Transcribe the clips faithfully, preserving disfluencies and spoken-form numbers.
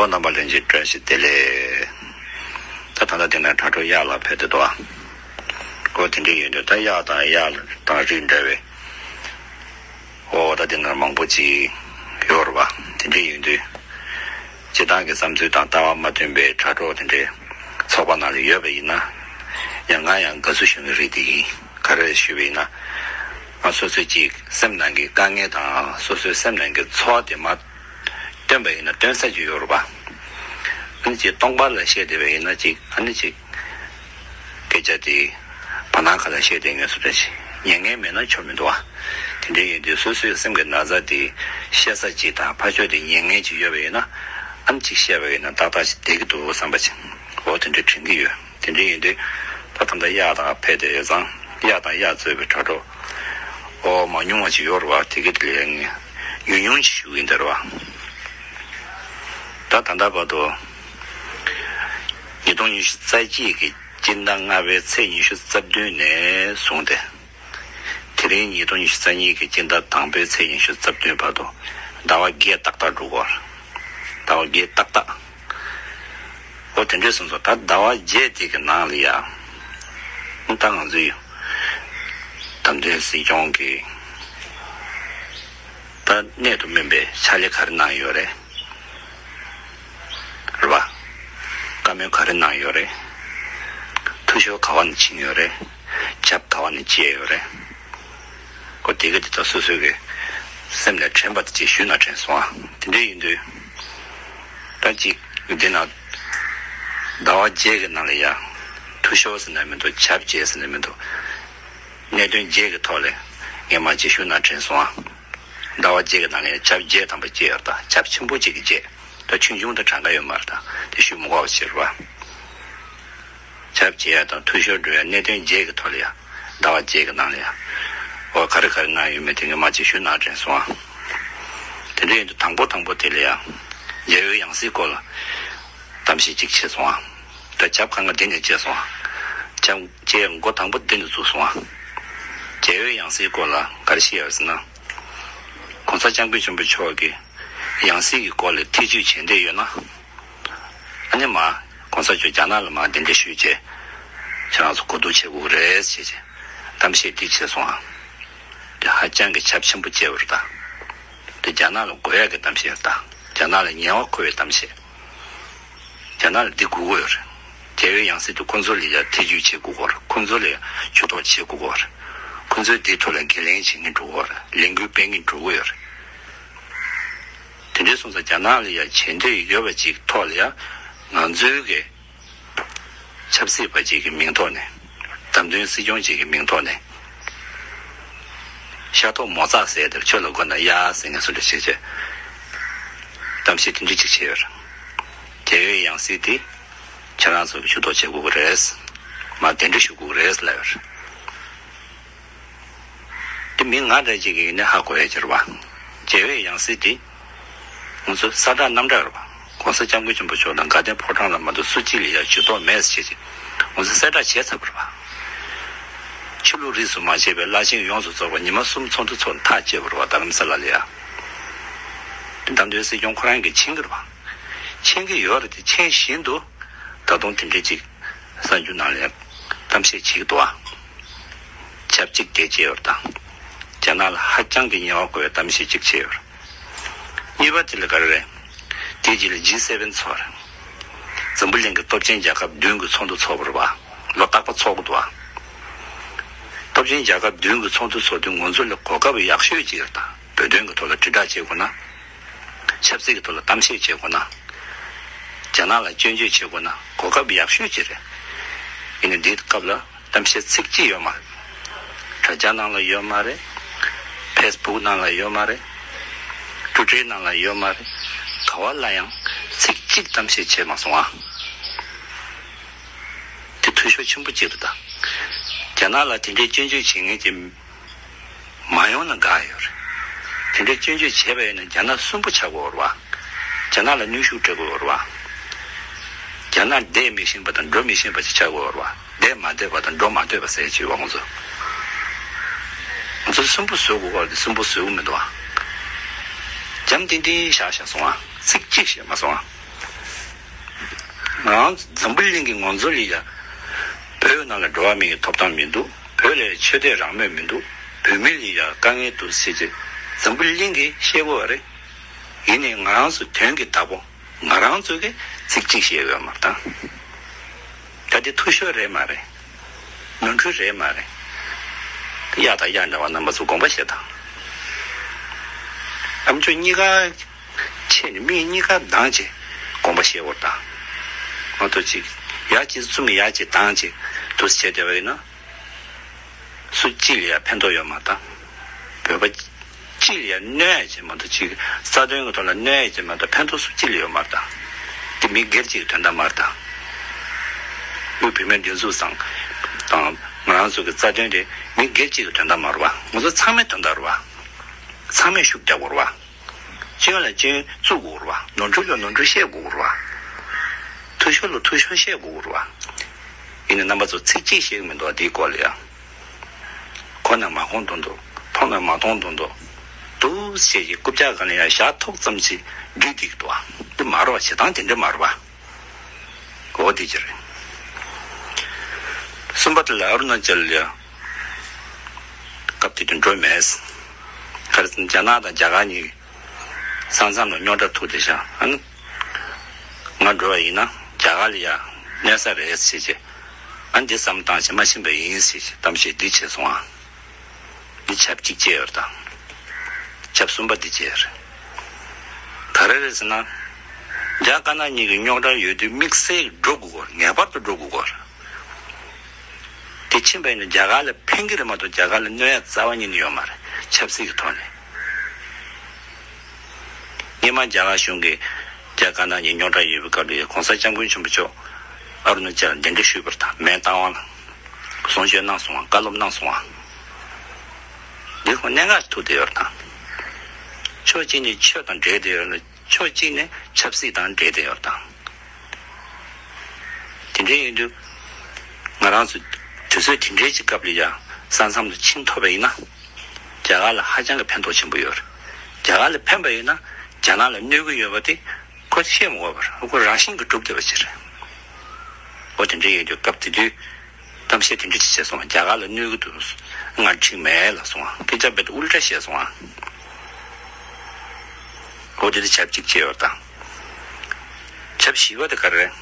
རྣམ་པ་ལྷན་རྒྱས་བཀྲ་ཤིས་བདེ་ལེགས། ད་ད་ལྟ་དེ་ནས་དྲ་གྲོགས་གཡག་ལགས་ཕེབས་ཏེ་འདུག་ཨ། འོ་དེ་འདྲ་ཡིན་དུས་ད་གཡག་དང་གཡག་དང་རིགས་འདྲ་བའི། འོ་ད་དེ་ནས་མང་པོ་ཅིག་ཡོད་རེད་བ། དེ་འདྲ་ཡིན་དུས། སྤྱིར་བཏང་གི་བསམ་ཚུལ་དང་ལྟ་བ་མ་མཐུན་པའི་དྲ་གྲོགས་དེ་འདྲའི་ཚོགས་པ་ནང་ལ་ཡོད་པ་ཡིན་ན། ཡང་ང་ཡང་དགའ་བསུ་ཞུ་མཁན་རིགས་དེ་ཡིན། ག་རེ་ཞུས་པ་ཡིན་ན། ང་སོ་སོའི་ཅིག་སེམས་ནང་གི་དཀའ་ངལ་དང་སོ་སོའི་སེམས་ནང་གི་ཚོར་བ་དེ་མ་སྟོན་པ་ཡིན་ན་སྟོན་ས་ཅིག་ཡོད་རེད་པ། ཨ་ནི་ཅིག་སྟོང་པ་ལ་བཤད་བསྡད་པ་ཡིན་ན་ཅིག་ཨ་ནི་ཅིག་སྐད་ཆ་དེ་བར་སྣང་ཁ་ལ་བཤད་བསྡད་མཁན་སུ་འདྲ་ཞིག་ཉན་མཁན་མེད་ན་ཆོ་མི་འདུག་ཨ། དེ་འདྲ་ཡིན་དུས་སོ་སོའི་སེམས་ཀྱི་ན་ཚ་དེ་བཤད་ས་ཅིག་དང་ཕར་ཕྱོགས་དེ་ཉན་མཁན་ཅིག་ཡོད་པ་ཡིན་ན་ཨ་ནི་ཅིག་བཤད་པ་ཡིན་ན་ཏག་ཏག་ཞིག་བསྡད་ཀྱི་འདུག་བསམ་པ་ཅིག་འོ་དེ་འདྲ་དྲན་གྱི་ཡོད། དེ་འདྲ་ཡིན་དུས་ད་ད་ལྟ་གཡག་དང་ཕེབས་བསྡད་ཡོད་ཙང་གཡག་དང་གཡག་གཙོས་པའི་དྲ་གྲོགས་འོ་མ་ཉུང་བ་ཅིག་ཡོད་རེད་བ། དེ་གི་དེ་ལས་ངས་ཉུང་ཉུང་ཅིག་ཞུ་གི་ཡིན་ད་རེད་བ། ད་ད་ལྟ་བར་དུ་ཉིས་སྟོང་ཉི་ཤུ་རྩ་གཅིག་གི་སྤྱི་ཟླ་ལྔ་པའི་ཚེས་ཉི་ཤུ་རྩ་བདུན་ནས་བཟུང་སྟེ། དེ་རིང་ཉིས་སྟོང་ཉི་ཤུ་རྩ་གཉིས་ཀྱི་སྤྱི་ཟླ་དང་པོའི་ཚེས་ཉི་ཤུ་རྩ་བདུན་བར་དུ་ཟླ་བ་བརྒྱད་ཏག་ཏག་འགྲོ་གི་ཡོད་རེད། ཟླ་བ་བརྒྱད་ཏག་ཏག་འོ་དེ་འདྲས་སོང་ཙང་ད་ཟླ་བ་བརྒྱད་དེ་གི་ནང་ལ་ཡ། ད་ང་ཚོའི་བདམས་ཐོན་སྲིད་སྐྱོང་གི་ད་གནད་དུ་སྨིན་པའི་ཕྱག་ལས་ག་རེ་གནང་ཡོད་རེད། རེད་བ། བཀའ་མོལ་ག་རེ་གནང་ཡོད་རེད། འཐུས་ཤོར་ག་བ་ནས་ཕྱིན་ཡོད་རེད། བྱབ་ག་བ་ནས་བཅད་ཡོད་རེད། ཁོ་དེ་ག་དེ་དག་སོ་སོའི་གི་སེམས་ལ་དྲན་པ་དེ་ཅིག་ཞུས་ན་དྲན་སོང་ཨ། དེ་འདྲ་ཡིན་དུས། ད་ཅིག་འདི་ན་ཟླ་བ་བརྒྱད་ཀྱི་ནང་ལ་ཡ། འཐུས་ཤོར་ཟེར་ན་མི་འདུག་བྱབ་བཅད་ཟེར་ན་མི་འདུག་གནད་དོན་བརྒྱད་ཀྱི་ཐོག་ལ་ངས་མ་ཅིག་ཞུས་ན་དྲན་སོང་ཨ། ཟླ་བ་བརྒྱད་ཀྱི་ནང་ལ་ཡ་བྱབ་བརྒྱད་ཐམ་པ་བཅད་ཡོད་རེད། ད་བྱབ་ཆེན་པོ་གཅིག་གིས་བཅད། ད་ཆུང་ཆུང་དང་གྲངས་ཀ་ཡོད་མ་རེད། ད་དེ་ཞུ་མི་དགོས་པ་བྱེད་རེད་བ། བྱབ་བཅད་ཡ་དང་འཐུས་ཤོར་འགྲོ་ཡ་གནད་དོན་བརྒྱད་ཀྱི་ཐོག་ལ་ཡ། ཟླ་བ་བརྒྱད་ཀྱི་ནང་ལ་ཡ། འོ་ག་རེ་ག་རེ་གནང་ཡོད་མེད་དེ་ངས་མ་ཅིག་ཞུས་ན་དྲན་སོང་ཨ། དེ་འདྲ་ཡིན་དུས་དང་པོ་དང་པོ་དེ་ལ་ཡ། རྒྱལ་བའི་ཡང་སྲིད་སྐོར་ལ་གཏམ་བཤད་ཅིག་བྱས་སོང་ཨ། ད་བྱབ་གང་ག་འདི་ནས་བཅད་སོང་ཨ། བྱབ་བཅད་མགོ་དང་པོ་འདི་ནས་བཙུགས་སོང་ཨ། རྒྱལ་བའི་ཡང་སྲིད་སྐོར་ལ་ག་རེ་བཤད་ཡོད་ཟེར་ན། གོང་ས་སྐྱབས་མགོན་ཆེན་པོ་མཆོག་གིས་ཡང་སྲིད་ཀྱི་སྐོར་ལ་ཐེ་བྱུས་བྱེད་འདོད་ཡོད་ན། ཨ་ནི་མ། གོང་ས་མཆོག་རྒྱ་ནག་ལ་མ་གདན་འདྲེན་ཞུས་བྱས། ཁྱེད་རང་ཚོ་གོ་བསྡུར་བྱེད་དགོས་རེད་ཟེར་བྱས། གཏམ་བཤད་འདི་བྱས་སོང་ཨ། དེ་ཧ་ཅང་གི་བྱབ་ཆེན་པོ་བཅད་པ་རེད་ད། དེ་རྒྱ་ནག་ལ་དགོས་ཡག་གི་གཏམ་བཤད་རེད་ད། རྒྱ་ནག་ལ་ཉེ་བ་མཁོ་བའི་གཏམ་བཤད། རྒྱ་ནག་ལ་འདི་དགོས་ཀྱི་ཡོད་རེད། རྒྱལ་བའི་ཡང་སྲིད་དེ་ཁོང་ཚོ་ལ་ཡ་ཐེ་བྱུས་བྱེད་དགོས་ཀྱི་ཡོད་རེད། ཁོང་ཚོ་ལ་ཡ་ཇུས་གཏོགས་བྱེད་དགོས་ཀྱི་ཡོད་རེད། ཁོང་ཚོས་འདིའི་ཐོག་ལ་འགན་ལེན་བྱེད་མཁན་འགྲོ་གི་ཡོད་རེད། ལས་འགུལ་སྤེལ་མཁན་འགྲོ་གི་ཡོད་རེད། དེ་འདྲའི་སོང་ཙང་རྒྱ་ནག་ལ་ཡ་བྱེད་འདོད་ཡོད་པ་ཅིག་ཐོག་ལ་ཡ། ང་ཚོའི་གི་ཆབ་སྲིད་པ་ཅིག་གི་མིང་ཐོག་ནས། བདམས་ཐོན་སྲིད་སྐྱོང་ཅིག་གི་མིང་ཐོག་ནས། ཤ་ཐོག་མོ་ཙག་ཟེར་དེར་ཁྱོད་ལ་དགོས་ན་གཡག་ཟེར་ངས་སུ་འདྲ་བྱེད་བྱེད། གཏམ་བཤད་དེ་འདྲ་ཅིག་བྱས་ཡོད་རེད། རྒྱལ་བའི་ཡང་སྲིད་དེ། ཁྱེད་རང་ཚོ་གི་ཇུས་གཏོགས་བྱེད་དགོས་ཀྱི་རེད། མར་གདན་འདྲེན་ཞུ་དགོས་ཀྱི་རེད་ལབ་ཡོད་རེད། དེ་མི་ང་འདྲ་ཅིག་གིས་ནི་ཧ་གོ་ཡ་ཅིག་རེད་བ། རྒྱལ་བའི་ཡང་སྲིད་དེ། ང་ཚོ་ས་བསྒྲགས་གནམ་བསྒྲགས་རེད་བ། གོང་ས་སྐྱབས་མགོན་ཆེན་པོ་མཆོག་དང་དགའ་ལྡན་ཕོ་བྲང་ལ་མ་གཏོགས་སུ་གཅིག་ལ་ཡ་ཇུས་གཏོགས་མེད་ཟེར་བྱས་ཅིག་ང་ཚོ་གསལ་བསྒྲགས་བྱས་ཚར་བ་རེད་བ། ཆོས་ལུགས་རིས་སུ་མ་ཆད་པའི་བླ་ཆེན་ཡོངས་སུ་རྫོགས་པ་ཉི་མ་གསུམ་ཚོགས་འདུ་ཚོགས་ཐག་བཅད་པ་རེད་བ། རྡ་རམ་ས་ལ་ལ་ཡ། དེ་བདམས་ཐོན་སྲིད་སྐྱོང་ཁོ་རང་གིས་མཁྱེན་གྱི་རེད་བ། མཁྱེན་གྱི་ཡོད་རེད་དེ་མཁྱེན་བཞིན་དུ། ད་དུང་དེ་འདྲའི་ཅིག་གསར་འགྱུར་ནང་ལ་གཏམ་བཤད་བྱེད་ཀྱི་འདུག་ཨ། ཆབས་ཅིག་དེ་བྱས་ཡོད་དང་། རྒྱ་ནག་ལ་ཧ་ཅང་གི་ཉེ་བ་དགོས་པའི་གཏམ་བཤད་ཅིག་བྱས་ཡོད། གཉིས་པ་དེ་ལ་ག་རེ་རེད། དེ་རྗེས་ལ་ཇི་སེ་བེན་ཚོགས་རེད། འཛམ་བུ་གླིང་གི་སྟོབས་ཆེན་རྒྱལ་ཁབ་བདུན་གྱི་ཚོགས་འདུ་ཚོགས་པ་རེད་བ། ལོ་རྟག་པར་ཚོགས་ཀྱི་འདུག་ཨ། སྟོབས་ཆེན་རྒྱལ་ཁབ་བདུན་གྱི་ཚོགས་འདུ་ཚོགས་དུས་ང་ཚོ་ལ་གོ་སྐབས་ཡག་ཤོས་ཅིག་རེད་ད། བོད་དོན་གྱི་ཐོག་ལ་དྲིལ་བསྒྲགས་བྱེད་དགོས་ན། ཆབ་སྲིད་ཀྱི་ཐོག་ལ་གཏམ་བཤད་བྱེད་དགོས་ན། རྒྱ་ནག་ལ་སྐྱོན་བརྗོད་བྱེད་དགོས་ན་གོ་སྐབས་ཡག་ཤོས་ཅིག་རེད། ཡིན་ནའི་འདིའི་སྐབས་ལ་གཏམ་བཤད་ཚིག་གཅིག་ཡོད་མ་རེད། དྲ་རྒྱ་ནང་ལ་ཡོད་མ་རེད། ཕེ་སི་བུག་ནང་ལ་ཡོད་མ་རེད། ཊུ་ཊར་ནང་ལ་ཡོད་མ་རེད། ག་བ་ལ་ཡང་ཚིག་གཅིག་གཏམ་བཤད་བྱས་མ་སོང་ཨ། དེ་འཐུས་ཤོར་ཆེན་པོ་གཅིག་རེད་ད། རྒྱ་ནག་ལ་དེ་འདྲའི་སྐྱོན་བརྗོད་བྱེད་མཁན་གྱི། མ་ཡོང་ན་དགའ་ཡོད་རེད། དེ་འདྲའི་སྐྱོན་བརྗོད་བྱས་པ་ཡིན་ན་རྒྱ་ནག་སུན་པོ་ཆགས་དགོས་རེད་བ། རྒྱ་ནག་ལ་གནོན་ཤུགས་སྤྲད་དགོས་རེད་བ། རྒྱ་ནག་བསྡད་མི་ཤེས་པ་དང་འགྲོ་མི་ཤེས་པ་ཅིག་ཆགས་དགོས་རེད་བ། བསྡད་མ་བསྡད་པ་དང་འགྲོ་མ་བསྡད་པ་ཟེར་བྱས་བ་ང་ཚོ། ང་ཚོ་སུན་པོ་བཟོ་དགོས་པ་དེ་སུན་པོ་བཟོ་གི་མི་འདུག་བ། འཇམ་ཐིང་ཐིང་བཞག་བཞག་སོང་བ། ཚིག་གཅིག་བཤད་མ་སོང་བ། ང་རང་འཛམ་བུ་གླིང་གི་ངོས་འཛིན་ལ་ཡ་བོད་ནང་ལ་འགྲོ་བ་མིའི་ཐོབ་ཐང་མི་འདུག་བོད་ལ་ཆོས་དད་རང་མོས་མི་འདུག་བོད་མི་ལ་ཡ་དཀའ་ངལ་འདུག་ཟེར་གྱི་འཛམ་བུ་གླིང་གིས་ཤེས་དགོས་པ་རེད། ཡིན་ནའི་ང་རང་ཚོ་དོན་གྱི་བདག་པོ་ང་རང་ཚོ་གིས་ཚིག་གཅིག་བཤད་ཡོད་མ་རེད་ད། ད་དེ་འཐུས་ཤོར་རེད་མ་རེད། ནོར་འཁྲུལ་རེད་མ་རེད། གཡག་དང་གཡག་འདྲ་བ་རྣམ་པ་ཚོ་དགོངས་པ་བཞེས་དང་། ཨ་མཆོག་གཉིས་ཀ་ཆེ་ནས་མིག་གཉིས་ཀ་གདངས་བྱས་དགོངས་པ་བཞེས་འོར་དང་། མ་གཏོགས་ཅིག་ཡག་ཅིག་བཙུམ་ཡག་ཅིག་གདངས་བྱས་འདུག་སེ་བྱས་བསྡད་པ་ཡིན་ན། སུ་གཅིག་ལ་ཡང་ཕན་ཐོགས་ཡོད་མ་རེད་ད། བོད་པ་གཅིག་ལ་ཡང་གནོད་ཡ་ཅིག་མ་གཏོགས་ཅིག་རྩ་དོན་གྱི་ཐོག་ལ་གནོད་ཡ་ཅིག་མ་གཏོགས་ཕན་ཐོགས་སུ་གཅིག་ལ་ཡོད་མ་རེད་ད། འདི་མི་སྒེར་གཅིག་གི་དོན་དག་མ་རེད་ད། དབུས་བོད་མིའི་སྒྲིག་འཛུགས་སང་དང་ང་རང་ཚོ་གི་རྩ་དོན་དེ་མི་སྒེར་གཅིག་གི་དོན་དག་མ་རེད་བ། ང་ཚོ་ཚང་མའི་དོན་དག་རེད་བ། ཚང་མས་ཤུགས་རྒྱག་དགོས་རེད་བ། སྐྱོན་ལ་སྐྱོན་བཙུགས་དགོས་རེད་བ། ནོར་འཁྲུལ་ལ་ནོར་འཁྲུལ་བཤད་དགོས་རེད་བ། འཐུས་ཤོར་ལ་འཐུས་ཤོར་བཤད་དགོས་རེད་བ། ཡིན་ནའི་རྣམ་པ་ཚོ་ཚིག་གཅིག་བཤད་ཀྱི་མི་འདུག་བ། དེའི་སྐོར་ལ་ཡང་། གོ་ན་མ་གོ་མདོག་མདོག་མཐོང་ན་མ་མཐོང་མདོག་མདོག་འདུག་སེ་བྱས་ཀྱི་རྐུབ་བཀྱག་སྒང་ལ་ཡང་ཞག་ཐོག་ཙམ་ཞིག་འགྲིག་བསྡད་ཀྱི་འདུག་བ། འདི་མ་རེད་བ། བྱེད་སྟངས་དེ་འདྲ་མ་རེད་བ། འོ་དེ་ཅི་རེད། གསུམ་པ་དེ་ལ་ཨ་རུ་ན་ཅལ་ལ་ཡ། སྐབས་དེ་དུས་འགྲོ་མེད། ག་རེ་ཟེར་ན་རྒྱ་ནག་དང་རྒྱ་གར་གཉིས་ས་མཚམས་ལ་རྙོག་དྲ་ཐུག་བསྡད་ཤག་ཨ་ནི། ང་འགྲོ་བ་ཡིན་ན་རྒྱ་གར་ལ་ཡ་གནས་ས་རེད་ཟེར་བྱས། ཨ་ནི་འདི་བསམ་བཏང་བྱས་མ་ཕྱིན་པ་ཡིན་ཟེར་བྱས་གཏམ་བཤད་འདི་བྱས་སོང་ཨ། འདི་ཆབས་གཅིག་བཅད་ཡོད་རེད་ད། ཆབས་གསུམ་པ་འདི་བཅད་ཡོད་རེད། ག་རེ་རེད་ཟེར་ན། རྒྱ་དཀར་ནག་གཉིས་ཀྱི་རྙོག་དྲ་ཡོད་དུས་དམིགས་བསལ་འགྲོ་དགོས་ཀྱི་ཡོད་རེད། ངེས་པར་དུ་འགྲོ་དགོས་ཀྱི་ཡོད་རེད། དེ་ཕྱིན་པ་ཡིན་ན་རྒྱ་གར་ལ་ཕན་གྱི་རེད་མ་གཏོགས་རྒྱ་གར་ལ་གནོད་ཡ་རྩ་བ་ཉིད་ནས་ཡོད་མ་རེད། ཆབ་སྲིད་ཀྱི་ཐོག་ནས། སྔོན་མ་རྒྱ་གར་གཞུང་གིས་རྒྱ་དཀར་ནག་གཉིས་རྙོག་དྲ་ཡོད་པའི་སྐབས་ལ་གོང་ས་སྐྱབས་མགོན་ཆེན་པོ་མཆོག་ཨ་རུ་ན་ཅལ་ལ་གདན་འདྲེན་ཞུས་པ་རེད་ད། མེན་རྟ་དབང་ལ་གསུང་ཆོས་གནང་སོང་བ། བཀའ་སློབ་གནང་སོང་བ། འདི་ཁོ་གནད་འགག་ཐུག་བསྡད་ཡོད་རེད་ད། ཕྱོགས་གཅིག་ནས་ཆོས་དང་འབྲེལ་བསྡད་ཡོད་རེད། ཕྱོགས་གཅིག་ནས་ཆབ་སྲིད་དང་འབྲེལ་བསྡད་ཡོད་རེད་ད། དེ་འདྲ་ཡིན་དུས། ང་རང་ཚོ་དུས་ཚོད་དེ་འདྲའི་ཅིག་སྐབས་ལ་ཡང་ས་མཚམས་ལ་ཕྱིན་ཐུབ་པ་ཡིན་ན། རྒྱ་གར་ལ་ཧ་ཅང་གི་ཕན་ཐོགས་ཆེན་པོ་ཡོད་རེད། རྒྱ་གར་ལ་ཕན་པ་ཡིན་ན་རྒྱ་ནག་ལ་གནོད་ཀྱི་ཡོད་པ་དེ་ཁོ་བཤད་མི་དགོས་པར་ཁོ་རང་བཞིན་གྱིས་གྲུབ་བསྡད་པ་ཅིག་རེད། འོ་དེ་འདྲ་ཡིན་དུས་སྐབས་དེ་དུས་གཏམ་བཤད་དེ་འདྲ་ཅིག་བྱས་སོང་བ། རྒྱ་གར་ལ་གནོད་ཀྱི་འདུག་ང་འགྲིག་མེད་ལབ་སོང་བ། སྐད་ཆ་རྦད་དེ་ཨུལ་ཊ་བཤད་སོང་བ། འོ་དེ་དུས་ཆབས་གཅིག་བྱས་ཡོད་དང་། ཆབས་བཞི་པ་དེ་ག་རེ་རེད།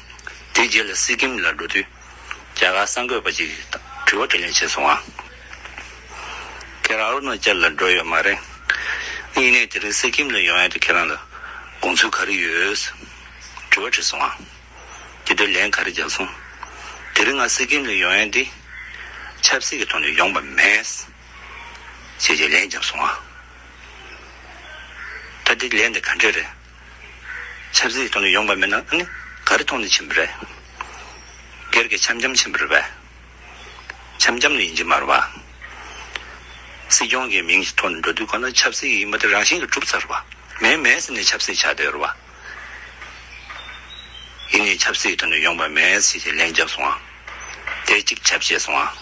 དེའི་རྗེས་ལ་སི་ཀིམ་ལ་འགྲོ་དུས། རྒྱ་གར་གསར་འགོད་པ་ཅིག་གིས་དྲི་བ་དྲིས་ལན་བྱས་སོང་ང་། ཁྱེད་རང་ཨ་རུ་ན་ཅལ་ལ་འགྲོ་ཡོད་མ་རེད། ཡིན་ནའི་དེ་རིང་སི་ཀིམ་ལ་ཡོང་ཡ་དེ་ཁྱེད་རང་ལ་དགོངས་ཚུལ་ག་རེ་ཡོད། དྲི་བ་དྲིས་སོང་ང་། དེ་དུས་ལན་ག་རེ་བརྒྱབ་སོང་། དེ་རིང་ང་སི་ཀིམ་ལ་ཡོང་ཡ་འདི་ཆབ་སྲིད་ཀྱི་ཐོག་ནས་ཡོང་པ་མེད། ཞེས་བྱས་ལན་བརྒྱབ་སོང་ང་། ད་དེ་ལན་དེ་ག་འདྲ་རེད། ཆབ་སྲིད་ཐོག་ནས་ཡོང་པ་མིན་ན་ཨ་ནི་ག་རེ་ཐོག་ནས་ཕྱིན་པ་རེད། སྒེར་གྱི་འཆམ་འཆམ་ཕྱིན་པ་རེད་པས། འཆམ་འཆམ་ནི་ཡིན་གྱི་མ་རེད་པ། སྲིད་སྐྱོང་གི་མིང་ཞིག་ཐོག་ནས་འགྲོ་དུས་གང་ལྟར་ཆབ་སྲིད་ཡིན་པ་དེ་རང་བཞིན་གྱིས་གྲུབ་ཚར་བ། མེད་མེད་ཟེར་ནས་ཆབ་སྲིད་ཆགས་བསྡད་ཡོད་རེད་པ། ཡིན་ནའི་ཆབ་སྲིད་ཐོག་ནས་ཡོང་པ་མེད་ཟེར་བྱས་ལན་བརྒྱབ་སོང་ང་། དེ་གཅིག་ཆབས་ཅིག་བྱས་སོང་ང་།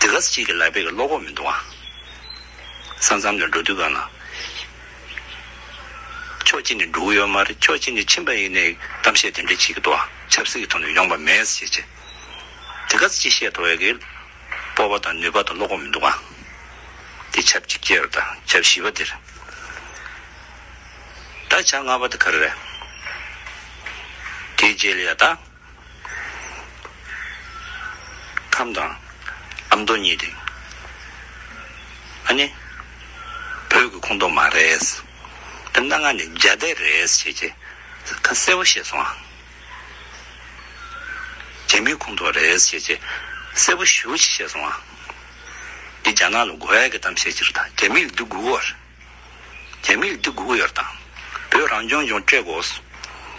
དེ་ག་ཚོད་ཅིག་གི་ལབ་པའི་གི་བློ་ཁོག་མི་འདུག་ཨ། ས་མཚམས་ལ་འགྲོ་དུས་གང་ལ། ཕྱོགས་གཅིག་ནས་འགྲོ་གི་ཡོད་མ་རེད། ཕྱོགས་གཅིག་ནས་ཕྱིན་པ་ཡིན་ནའི་གཏམ་བཤད་དེ་འདྲ་བྱེད་ཀྱི་འདུག་ཨ། ཆབ་སྲིད་ཀྱི་ཐོག་ནས་ཡོང་པ་མེད་ཟེར་བྱས། དེ་ག་ཚོད་ཅིག་བཤད་ཐུབ་ཡ་གི་སྤོབས་པ་དང་ནུས་པ་དང་བློ་ཁོག་མི་འདུག་ཨ། དེ་ཆབས་གཅིག་བཅད་ཡོད་ད། ཆབས་བཞི་པ་དེ་རེད། ད་ཆབས་ལྔ་པ་དེ་ག་རེ་རེད། དེའི་རྗེས་ལ་ཡ་ད། ཁམས་དང་ཨ་མདོ་གཉིས་དེ། ཨ་ནི། བོད་ཀྱི་ཁོངས་གཏོགས་མ་རེད། ད་སྣ་ལྔ་ནས་རྒྱ་སྡེ་རེད་ཟེར་བྱས། ཁ་གསལ་པོ་བཤད་སོང་ཨ། རྒྱ་མིའི་ཁོངས་གཏོགས་རེད་ཟེར་བྱས། གསལ་པོ་ཞེ་པོ་ཅིག་བཤད་སོང་ཨ། འདི་རྒྱ་ནག་ལ་དགོས་ཡ་གི་གཏམ་བཤད་ཅིག་རེད་ད། རྒྱ་མི་ལ་འདི་དགོས་ཀྱི་ཡོད་རེད། རྒྱ་མི་ལ་འདི་དགོས་ཀྱི་ཡོད་རེད་ད། བོད་རང་སྐྱོང་ལྗོངས་སྤྲད་དགོས།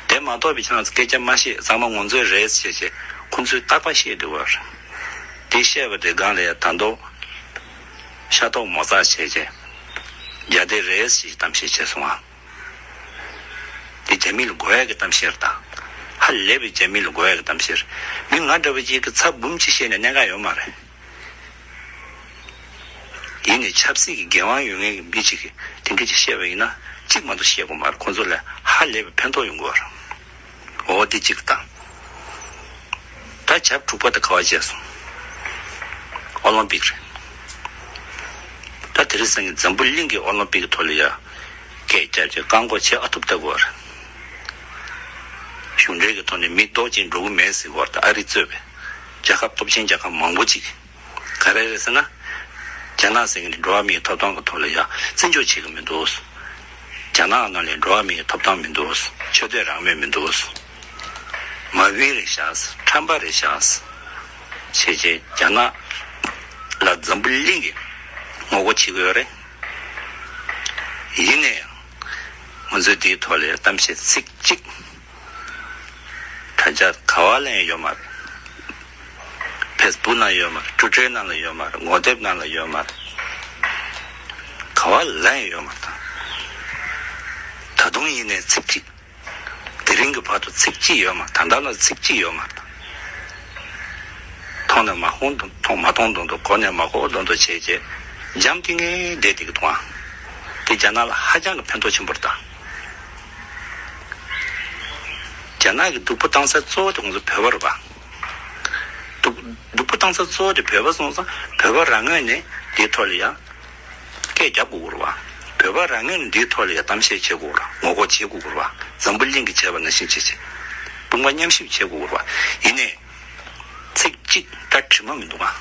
དེ་མ་གཏོགས་པའི་ཁྱེད་རང་ཚོ་སྐད་ཆ་མ་བཤད། ཚང་མ་ངོ་ཚ་རེད་ཟེར་བྱས་ཁོང་ཚོས་རྟག་པར་བཤད་བསྡད་ཀྱི་ཡོད་རེད། དེ་བཤད་པ་དེ་སྒང་ལ་ཡ་ད་དུང་ཤ་ཏོག་མོ་ཙ་བྱས་བྱས། རྒྱ་སྡེ་རེད་ཟེར་གཏམ་བཤད་བྱས་སོང་ཨ། དེ་རྒྱ་མི་ལ་དགོས་ཡ་གི་གཏམ་བཤད་རེད་ད། ཧ་ལས་པའི་རྒྱ་མི་ལ་དགོས་ཡ་གི་གཏམ་བཤད་རེད། མི་ང་འདྲ་བ་ཅིག་གིས་ཚར་འབུམ་གཅིག་བཤད་ནས་གནད་འགག་ཡོད་མ་རེད། ཡིན་ནའི་ཆབ་སྲིད་ཀྱི་འགན་དབང་ཡོད་མཁན་གྱི་མི་གཅིག་གིས་དེ་འདྲ་ཅིག་བཤད་པ་ཡིན་ན་གཅིག་མ་གཏོགས་བཤད་དགོས་མ་རེད། ཁོང་ཚོ་ལ་ཧ་ལས་པའི་ཕན་ཐོགས་ཡོང་གི་ཡོད་རེད། འོ་དེ་གཅིག་དང་། ད་བྱབ་དྲུག་པ་དེ་ག་བ་བྱས་སོང་། ཨོ་ལོམ་པིག་རེད། ད་དེ་རིང་སང་ཉིན་འཛམ་བུ་གླིང་གི་ཨོ་ལོམ་པིག་གི་ཐོག་ལ་ཡ། སྐད་རྒྱབ་བྱས་བཀག་འགོག་བྱེད་ཨ་ཐུབ་ལྟ་བུ་བ་རེད། གཞུང་འབྲེལ་གྱི་ཐོག་ནས་མི་ལྡོག་ཅིང་འགྲོ་གི་མེད་ཟེར་བ་དང་ཨ་རི་གཙོས་པའི་རྒྱལ་ཁབ་སྟོབས་ཆེན་རྒྱལ་ཁབ་མང་པོ་ཅིག་ག་རེ་རེད་ཟེར་ན། རྒྱ་ནག་ཟེར་མཁན་འགྲོ་བ་མིའི་ཐོབ་ཐང་གི་ཐོག་ལ་ཡ་བརྩི་འཇོག་བྱེད་ཀྱི་མི་འདུག་རྒྱ་ནག་ནང་ལ་འགྲོ་བ་མིའི་ཐོབ་ཐང་མི་འདུག་ཆོས་དད་རང་མོས་མི་འདུག་མ་བི་རེད་བཞག་ཁྲམ་པ་རེད་བཞག་བྱས་རྗེས་རྒྱ་ནག་ལ་འཛམ་བུ་གླིང་གིས་ངོ་རྒོལ་བྱེད་ཀྱི་ཡོད་རེད། ཡིན་ནའི་ང་ཚོས་དེའི་ཐོག་ལ་གཏམ་བཤད་ཚིག་གཅིག་དྲ་རྒྱ་ག་བ་ལ་ཡང་ཡོད་མ་རེད། ཕེ་སི་བུག་ནང་ཡོད་མ་རེད། ཊུ་ཊར་ནང་ལ་ཡོད་མ་རེད། ངོ་དེབ་ནང་ལ་ཡོད་མ་རེད། ག་བ་ལ་ཡང་ཡོད་མ་རེད། ད་དུང་ཡིན་ནའི་ཚིག་གཅིག་དེ་རིང་གི་བར་དུ་ཚིག་གཅིག་ཡོད་མ་རེད། ད་ལྟ་ལ་ཚིག་གཅིག་ཡོད་མ་རེད། མཐོང་ནས་མ་མཐོང་མཐོང་མ་མཐོང་མདོག་མདོག་གོ་ནས་མ་གོ་མདོག་མདོག་བྱས་རྗེས་འཇམ་ཐིང་ངེ་བསྡད་དེ་གི་འདུག་ཨང་། དེ་རྒྱ་ནག་ལ་ཧ་ཅང་གི་ཕན་ཐོགས་ཆེན་པོ་རེད་ད། རྒྱ་ནག་གི་སྡུག་པོ་བཏང་ས་གཙོ་བོ་དེ་ང་ཚོ་བོད་པ་རེད་པ། སྡུག་སྡུག་པོ་བཏང་ས་གཙོ་བོ་དེ་བོད་པ་སོང་ཙང་བོད་པ་རང་ངོས་ནས་དེའི་ཐོག་ལ་ཡང་སྐད་རྒྱབ་དགོས་རེད་པ། བོད་པ་རང་ངོས་ནས་འདིའི་ཐོག་ལ་ཡང་གཏམ་བཤད་བྱེད་དགོས་རེད། ངོ་རྒོལ་བྱེད་དགོས་རེད་པ། འཛམ་བུ་གླིང་གིས་བྱས་པ་ནང་བཞིན་བྱེད་བྱེད། དཔུང་པ་མཉམ་གཤིབ་བྱེད་དགོས་རེད་པ། ཡིན་ནའི། ཚིག་གཅིག་ད་དྲི་མ་མི་འདུག་ཨ།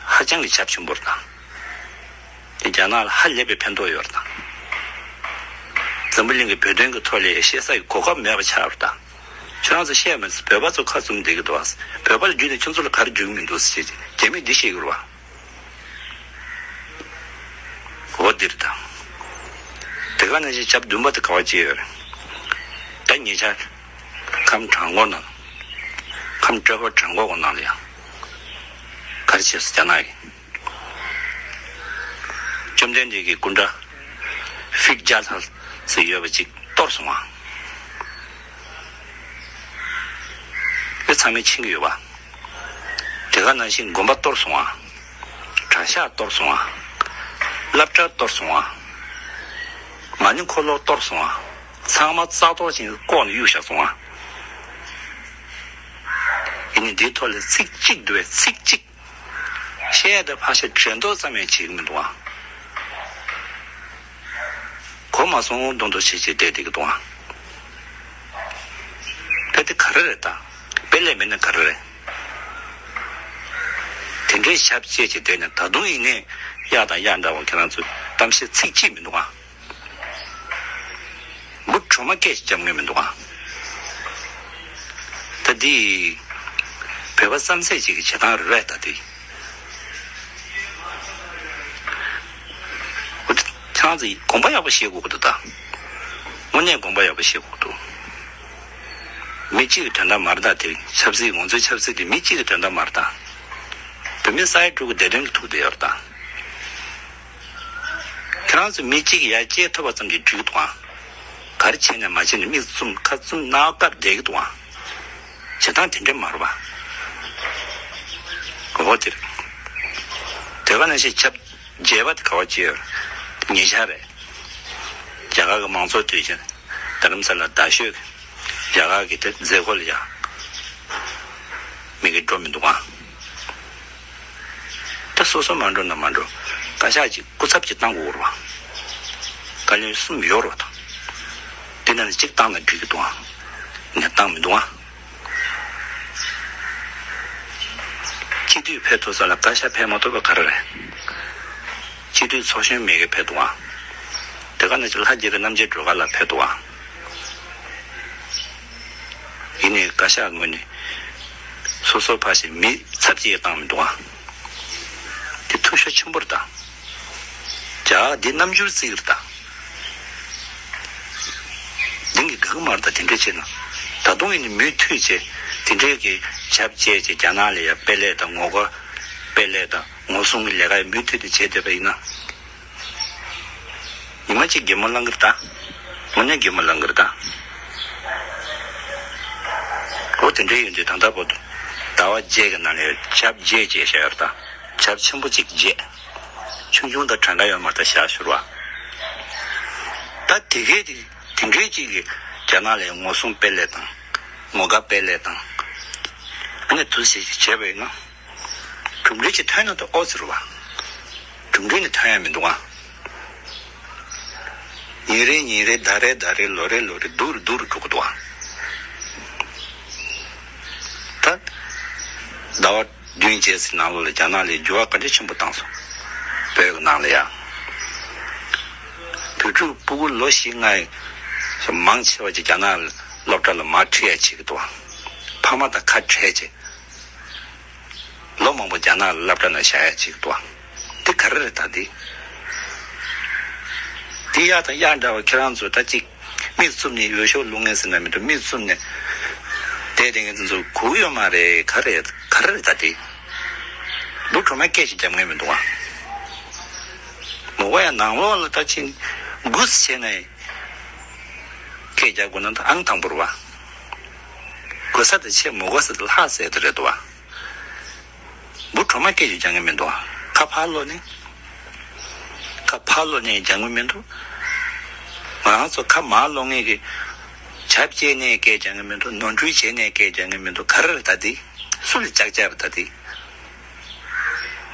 ཧ་ཅང་གི་ཞབས་ཞུམ་པོ་རེད་ད། དེ་རྒྱ་ནག་ལ་ཧ་ལས་པའི་ཕན་ཐོགས་ཡོད་རེད་ད། འཛམ་བུ་གླིང་གི་བོད་དོན་གྱི་ཐོག་ལ་བཤད་ས་ཀྱི་གོ་སྐབས་མེད་པ་ཆགས་རེད་ད། ཁྱོད་རང་ཚོ་བཤད་མི་སྲིད། བོད་པ་ཚོ་ཁ་བཙུམ་བསྡད་ཀྱི་འདུག་ཨ། བོད་པ་ལ་བརྒྱུད་ནས་ཁྱོད་ཚོ་ལ་ག་རེ་བརྒྱུད་ཀྱི་མི་འདུག་ཟེར་བྱས་རྒྱ་མིས་འདི་བཤད་ཀྱི་རེད་པ། འོ་འདིར་དང་། དེ་ག་ནང་བཞིན་ཞབས་བདུན་པ་དེ་ག་བ་བྱས་ཡོད་རེད། ད་ཉེ་ཆར། ཁམས་བྲག་འགོ་ནང་། ཁམས་ཀྲེ་ཧོར་བྲག་འགོ་གི་ནང་ལ་ཡང་། ག་རེ་བྱས་སོང་རྒྱ་ནག་གིས། བཅོམ་ལྡན་འདས་ཀྱི་སྐུ་འདྲ། ཕིག་ཇ་ལྷ་ཟེར་ཡོད་པ་ཅིག་གཏོར་སོང་བ། དེ་ཚང་མས་མཁྱེན་གྱི་ཡོད་པ། དེ་ག་ནང་བཞིན་དགོན་པ་གཏོར་སོང་བ། གྲྭ་ཤག་གཏོར་སོང་བ། སློབ་གྲྭ་གཏོར་སོང་བ། མ་ཎི་འཁོར་ལོ་གཏོར་སོང་བ། ཚང་མ་རྩ་གཏོར་བྱས་ནས་ལྐོག་ནས་གཡུགས་བཞག་སོང་བ། ཡིན་ནའི་འདིའི་ཐོག་ལ་ཚིག་གཅིག་འདུག་པས་ཚིག་གཅིག་བཤད་ཡ་དང་ཕར་བཤད་དྲན་རྟོག་ཙམ་ཡང་བྱེད་ཀྱི་མི་འདུག་ཨ། གོ་མ་སོང་མདོག་མདོག་བྱེད་བྱེད་བསྡད་བསྡད་ཀྱི་འདུག་ཨ། ད་དེ་ག་རེ་རེད་ད། དཔེ་ལས་མེད་ན་ག་རེ་རེད། དེ་འདྲའི་ཞབས་བཅད་བྱས་བསྡད་ནས་ད་དུང་ཡིན་ནའི་གཡག་དང་གཡག་འདྲ་བོ་ཁྱེད་རང་ཚོས་གཏམ་བཤད་ཚིག་གཅིག་མི་འདུག་ཨ། འབུ་གྲོག་མ་སྐད་ཅིག་རྒྱབ་མཁན་མི་འདུག་ཨ། ད་འདི། བོད་པ་བསམ་ཚད་ཅིག་གི་བྱེད་སྟངས་རེད་པས་ད་འདི། འོ་དེ་ཁྱེད་རང་ཚོ་དགོངས་པ་ཡག་པོ་བཞེས་དགོས་ཀྱི་འདུག་ད། དངོས་གནས་དགོངས་པ་ཡག་པོ་བཞེས་དགོས་ཀྱི་འདུག་མི་གཅིག་གི་དོན་དག་མ་རེད་ད། དེ་ཆབ་སྲིད་ང་ཚོའི་ཆབ་སྲིད་དེ་མི་གཅིག་གི་དོན་དག་མ་རེད་ད། བོད་མི་ས་ཡ་དྲུག་གི་བདེ་དོན་ལ་ཐུག་བསྡད་ཡོད་རེད་ད། ཁྱེད་རང་ཚོ་མི་གཅིག་གིས་ཡར་སྐྱེལ་ཐུབ་པ་ཙམ་གྱིས་འགྲིག་གི་འདུག་ཨ། ག་རེ་བྱས་ནས་མ་བྱས་ནས་མིག་བཙུམ་ཁ་བཙུམ་སྣ་བ་བཀབ་བསྡད་ཀྱི་འདུག་ཨ། བྱེད་སྟངས་དེ་འདྲ་མ་རེད་པ། འོ་དེ་རེད། དེ་ག་ནང་བཞིན་ཆབ་བརྗེ་བ་དེ་ག་བ་བརྗེ་ཡོད་རེད། ཉེ་ཆར་རེད། རྒྱ་གར་གྱི་མང་གཙོ་དུས་ཆེན་རྡ་རམ་ས་ལ་རྡ་ཤོད་ཀྱི་རྒྱ་གར་གྱི་དེ་མཛད་སྒོ་ལ་ཡ་མི་གི་འགྲོ་མི་འདུག་ཨ། ད་སོ་སོ་མ་འགྲོ་ན་མ་འགྲོ། བཀའ་ཤག་ཅིག་སྐུ་ཚབ་ཅིག་བཏང་དགོས་རེད་པ། བཀའ་བློན་གསུམ་ཡོད་རེད་པ་ད། དེ་ནང་ནས་གཅིག་བཏང་ན་འགྲིག་གི་འདུག་ཨ། ངས་བཏང་མི་འདུག་ཨ། སྤྱི་འཐུས་ཕེབས་ཐུབ་ས་ལ་བཀའ་ཤག་ཕེབས་མ་ཐུབ་པ་ག་རེ་རེད། སྤྱི་འཐུས་ཚོགས་གཞོན་མེད་མཁན་ཕེབས་འདུག་ཨ། དེ་ག་ནང་བཞིན་ལྷ་རྒྱལ་བའི་རྣམ་རྒྱལ་སྒྲོལ་དཀར་ལགས་ཕེབས་འདུག་ཨ། ཡིན་ནའི་བཀའ་ཤག་ངོས་ནས་སོ་སོ་ཕར་བཞིན་མི་ཚབ་ཅིག་བཏང་མི་འདུག་ཨ། དེ་འཐུས་ཤོར་ཆེན་པོ་རེད་ད། རྒྱ་གར་འདི་རྣམ་འགྱུར་བརྩི་གི་རེད་ད། འདི་གི་དགའ་གི་མ་རེད་ད། དེ་འདྲ་བྱས་ན་ད་དུང་ཡིན་ནའི་མུ་མཐུད་བྱས་དེ་འདྲའི་གི་ཞབས་བཅད་བྱས་རྒྱ་ནག་ལ་ཡ་དཔེ་ལས་དང་ངོ་རྒོལ་དཔེ་ལས་དང་ངོ་སྲུང་གི་ལས་ཀ་ཡ་མུ་མཐུད་དུ་བྱས་བསྡད་པ་ཡིན་ན། ཉི་མ་གཅིག་གད་མོ་ལངས་གི་རེད་ད། དངོས་གནས་གད་མོ་ལངས་གི་རེད་ད། འོ་དེ་འདྲ་ཡིན་དུས་ད་ལྟ་བར་དུ་ཟླ་བ་བརྒྱད་ཀྱི་ནང་ནས་ཆབ་བརྒྱད་བྱས་བཞག་ཡོད་རེད་ད། ཆབ་ཆེན་པོ་གཅིག་བརྒྱད། ཆུང་ཆུང་དང་གྲངས་ཀ་ཡོད་མ་རེད་ད། བཞག་ཤོར་བ། ད་དེ་གས་དེ་དེ་འདྲའི་གཅིག་གི་ རྒྱ་ནག་ལ་ངོ་སྲུང་སྤེལ་ལས་དང་། ངོ་དགའ་སྤེལ་ལས་དང་། ཨ་ནི་དུ་ཞིག་བྱས་པ་ཡིན་ན། གྲུབ་འབྲས་ཅིག་ཐོན་ན་ད་ཨོ་ཟེར་བ། གྲུབ་འབྲས་ནི་ཐོན་ཡ་མི་འདུག་ཨ། ཉིན་རེ་ཉིན་རེ་ཟླ་རེ་ཟླ་རེ་ལོ་རེ་ལོ་རེ་སྡུག་རུ་སྡུག་རུ་འགྲོ་གི་འདུག་ཨ། ད། ཟླ་བ་བདུན་བརྒྱད་ཙམ་ནང་ལོགས་ལ་རྒྱ་ནག་ལ་འགྱུར་བ་ག་འདྲ་ཆེན་པོ་བཏང་སོང་། བོད་ཀྱི་ནང་ལ་ཡ། བོད་ཕྲུག་སྤུ་གུ་ལོ་བཞི་ལྔ་ཡི་མང་ཆེ་བ་ཅིག་རྒྱ་ནག་ལ་སློབ་གྲྭ་ལ་མར་ཁྲིད་ཡ་བྱེད་ཀྱི་འདུག་ཨ། ཕ་མ་དང་ཁ་བྲལ་བྱས། ལོ་མང་པོ་རྒྱ་ནག་ལ་སློབ་གྲྭ་ནང་བཞག་ཡ་བྱེད་ཀྱི་འདུག་ཨ། འདི་ག་རེ་རེད་ད་འདི། འདི་གཡག་དང་གཡག་འདྲ་བ་ཁྱེད་རང་ཚོ་ད་ཅིག་མིག་བཙུམ་ནས་འོས་ཤོག་བླུག་མཁན་ཟེར་ན་མི་འདུག་མིག་བཙུམ་ནས་བསྡད་བསྡད་མཁན་དེ་ཚོ་གོ་གི་ཡོད་མ་རེད། ག་རེ་ག་རེ་རེད་ད་དེ། འབུ་གྲོག་མའི་སྐད་ཅིག་རྒྱབ་མཁན་མི་འདུག་ཨ། མོ་ག་ཡང་ནང་ལོགས་ལ་ད་ཕྱིན་སྒུག་བྱས་ནས་སྐད་རྒྱག་དགོས་ན་ད་ཨང་དང་པོར་བ། གོ་ས་དེ་ཆེ་མོ་གོ་ས་དེ་ལྷག་ཟེར་དེ་རེད་འདུག་ཨ། འབུ་གྲོག་མ་སྐད་ཅིག་རྒྱག་མཁན་མི་འདུག་ཨ། ཁ་ཕར་ལོག་ནས། ཁ་ཕར་ལོག་ནས་རྒྱག་མཁན་མི་འདུག་ང་རང་ཚོ་ཁ་མར་ལོག་མཁན་གྱི་ཇ་བཅད་ནས་སྐད་རྒྱག་མཁན་མི་འདུག་ནོར་འཁྲུལ་བྱས་ནས་སྐད་རྒྱག་མཁན་མི་འདུག་ག་རེ་རེད་ད་འདི། སུ་ལ་ཅག་ཅག་རེད་ད་འདི།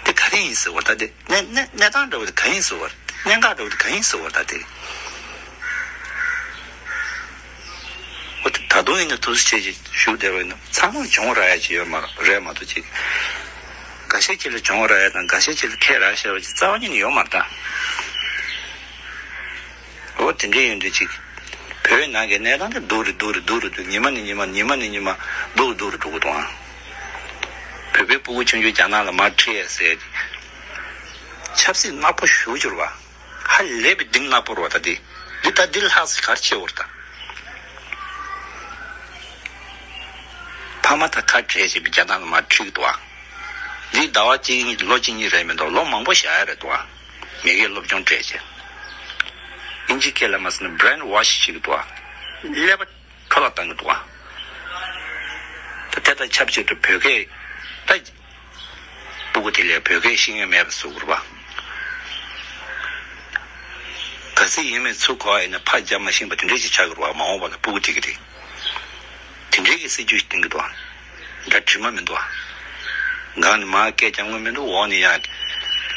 འདི་ག་རེ་ཡིན་ཟེར་བ་ད་འདི། གནས་གནས་གནས་སྟངས་འདྲ་བོ་འདི་ག་ཡིན་ཟེར་བ། གནད་འགག་འདྲ་བོ་འདི་ག་ཡིན་ཟེར་བ་ད་འདི། འོ་དེ་ད་དུང་ཡིན་ན་དུས་ཚོད་ཆེ་ཆེ་ཞུགས་བསྡད་པ་ཡིན་ན་ཚང་མ་སྦྱོང་རག་ཡ་ཅིག་ཡོད་མ་རེད་མ་གཏོགས་ཅིག་འགའ་ཤས་ཅིག་ལ་སྦྱོང་རག་ཡ་དང་འགའ་ཤས་ཅིག་ལ་ཁས་རག་ཤེས་པ་ཅིག་རྩ་བ་ཉིད་ནས་ཡོད་མ་རེད་ད། འོ་དེ་འདྲ་ཡིན་དུས་ཅིག་བོད་ནང་གི་གནས་སྟངས་དེ་སྡུག་རུ་སྡུག་རུ་སྡུག་རུ་སྡུག་ཉི་མ་ནས་ཉི་མ་ཉི་མ་ནས་ཉི་མ་སྡུག་རུ་སྡུག་རུ་འགྲོ་གི་འདུག་ཨང་། བོད་པའི་སྤུ་གུ་ཆུང་ཆུང་རྒྱ་ནག་ལ་མར་ཁྲིད་ཡས་ཟེར། ཆབ་སྲིད་ནག་པོ་ཞུ་འགྱུར་བ། ཧ་ལས་པའི་གཏིང་ནག་པོ་རེད་བ་ད་འདི། འདི་ད་འདི་ལྷག་ཙམ་ག་རེ་བྱེད་འོར་ད། ཕ་མ་དང་ཁ་བྲལ་བྱས་པའི་རྒྱ་ནག་ལ་མར་ཁྲིད་ཀྱི་འདུག་ཨ། འདི་ཟླ་བ་གཅིག་གཉིས་ལོ་གཅིག་གཉིས་རེད་མི་འདུག་ལོ་མང་པོ་བཞག་ཡ་རེད་འདུག་ཨ། མི་སྒེར་སློབ་སྦྱོང་སྤྲད་བྱས། ཨིན་ཇི་སྐད་ལ་མ་ཟེར་ན་brainwash་བྱེད་ཀྱི་འདུག་ཨ། ཀླད་པ་འཕྲོ་བརླག་བཏང་གི་འདུག་ཨ། ད་དེ་དང་ཆབས་ཅིག་ཏུ་བོད་སྐད་ད། སྤུ་གུ་དེ་ལས་བོད་སྐད་ཤེས་ཡོན་མེད་པ་བཟོ་དགོས་རེད་པ། ག་ཚོད་ཡིན་མིན་ཚུར་གོ་བ་ཡིན་ན་ཕར་རྒྱབ་མ་ཤེས་པ་དེ་འདྲ་ཞིག་ཆགས་ཀྱི་རེད་པ། མ་འོངས་པ་ལ་སྤུ་གུ་དེ་གི་རེད། དེ་འདྲའི་གི་སྲིད་ཇུས་ཤིག་བཏིང་གི་འདུག་ཨ། འདྲ་དྲི་མ་མི་འདུག་ཨ། སྒང་ནས་མར་སྐད་རྒྱབ་དགོས་མི་འདུག་འོག་ནས་ཡར།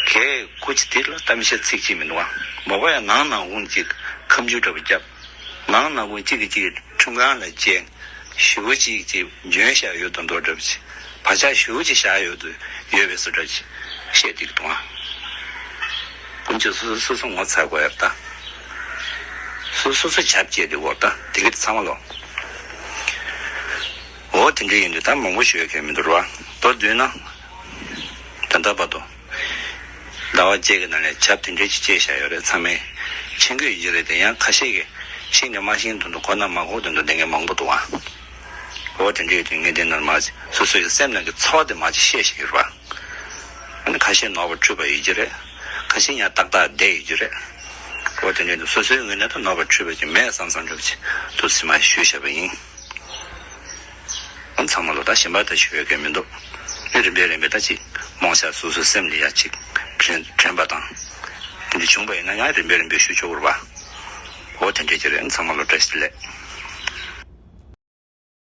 གས་སྐུ་མཁྱེན་དེ་ལ་གཏམ་བཤད་ཚིག་གཅིག་མི་འདུག་ཨ། མ་གོ་ཡ་ནང་ནང་ཁུངས་གཅིག་ཁ་མཆུ་འདྲ་པོ་རྒྱབ། ནང་ན་བུ་གཅིག་གིས་གཅིག་གི་ཁྲིམས་ཁང་ལ་བཅད། ཞེ་པོ་གཅིག་གཅིག་འཇོན་བཞག་ཡོད་དོ་མདོག་འདྲ་པོ་ཅིག་བག་ཆགས་ཞེ་པོ་གཅིག་བཞག་ཡོད་དོ་ཡོད་པའི་བཟོ་འདྲ་ཅིག་བཤད་བསྡད་ཀྱི་འདུག་ཨ། ཁོང་ཚོས་སོ་སོ་སོ་སོ་ངོ་ཚ་དགོས་ཡ་ད། སོ་སོ་སོ་བྱབ་བྱས་ཏེ་འོ་ད་དེ་གི་ཚང་མ་ལོ། འོ་དེ་འདྲ་ཡིན་དུས་ད་མང་པོ་ཞུ་ཡ་གལ་མི་འདུག་ར་བ། མདོར་བསྡུས་ན། ད་ལྟ་བར་དུ། ཟླ་བ་བརྒྱད་ཀྱི་ནང་ནས་ཆབ་དེ་འདྲའི་ཅིག་སྐྱེས་བཞག་ཡོད་རེད། ཚང་མས་མཁྱེན་གྱི་ཡོད་ཀྱི་རེད་དེ། ཡང་ཁ་ཤས་ཀྱིས་ཤེས་ནས་མ་ཤེས་དོན་དུ་གོ་ན་མ་གོ་དོན་དུ་བསྡད་མཁན་མང་པོ་འདུག་ཨ། འོ་དེ་འདྲའི་དུས་ངས་དེ་ནར་མ་སོ་སོའི་སེམས་ནང་གི་ཚོར་བ་དེ་མ་ཅིག་བཤད་བཞིན་ཡོད་རེད་པ། ཨ་ནི་ཁ་ཤས་ནོར་བ་འཁྲུལ་བ་ཡོད་ཀྱི་རེད། ཁ་ཤས་ཡང་ཏག་ཏག་བསྡད་ཡོད་ཀྱི་རེད། འོ་དེ་འདྲའི་དུས་སོ་སོའི་ངོས་ནས་ད་ནོར་བ་འཁྲུལ་བ་ཅིག་མེད་བསམ་བསམ་འདྲ་པོ་ཅིག་ཐུགས་སེམས་མ་ཞུས་བཞག་པ་ཡིན། ཚང་མ་ལོ་ད་གཞན་པ་ད་ཞུ་ཡ་གལ་མི་འདུག་ཨེ་རིམ་པས་རིམ་པས་ད་ཅིག་རྨོངས་ཤ་སོ་སོའི་སེམས་ལ་ཡ་ཅིག་དྲན་དྲན་པ་དང་། དེ་འདྲ་བྱུང་པ་ཡིན་ན་ཡང་རིམ་པས་རིམ་པས་ཞུ་ཆོག་གི་རེད་པ། འོ་དེ་འདྲས་ཀྱི་རེད། ཚང་མ་ལོ་བཀྲ་ཤིས་བདེ་ལེགས།